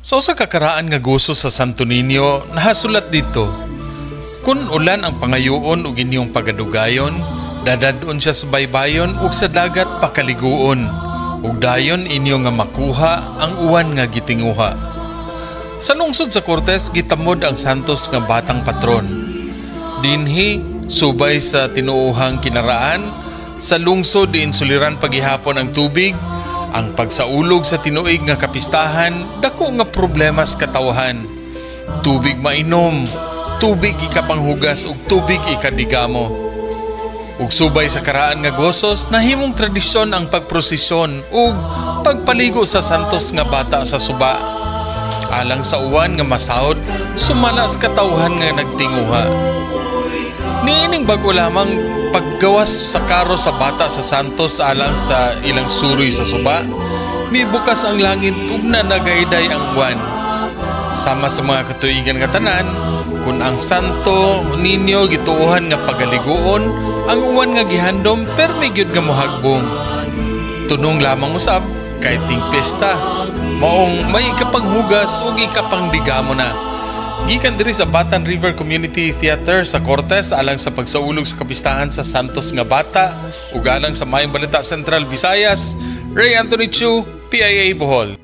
Sa usa ka karaan nga guso sa Santo Niño, nahasulat dito, "Kung ulan ang pangayoon ug inyong pagadugayon, dadad-on siya sa baybayon ug sa dagat pakaliguon, ug dayon inyo nga makuha ang uwan nga gitinguha." Sa lungsod sa Cortes, gitamod ang Santos nga Batang patron. Dinhi, subay sa tinuohang kinaraan, sa lungsod diin suliran pagihapon ang tubig, ang pagsaulog sa tinuig nga kapistahan, dako nga problema sa katawhan. Tubig mainom, tubig ikapanghugas ug tubig ikadigamo. Ug subay sa karaan nga gosos, nahimong tradisyon ang pagprosesyon ug pagpaligo sa Santos nga Bata sa suba. Alang sa uwan nga masahod, sumala sa katawhan nga nagtinguha. Niining bago lamang, paggawas sa karo sa bata sa Santos alang sa ilang suroy sa suba, mibukas ang langit ug nanagayday ang uwan. Sama sa mga katuigan nga tanan, kung ang Santo Niño gituohan nga pagaliguon, ang uwan nga gihandom permi gyud nga mohagbong. Tunong lamang usab kay ting pesta, maong may ikapanghugas ug ikapangdigamo na. Gikan diri sa Batan River Community Theater sa Cortes alang sa pagsaulog sa kapistahan sa Santos nga Bata ug alang sa Maayong Balita Central Visayas, Ray Anthony Chu, PIA Bohol.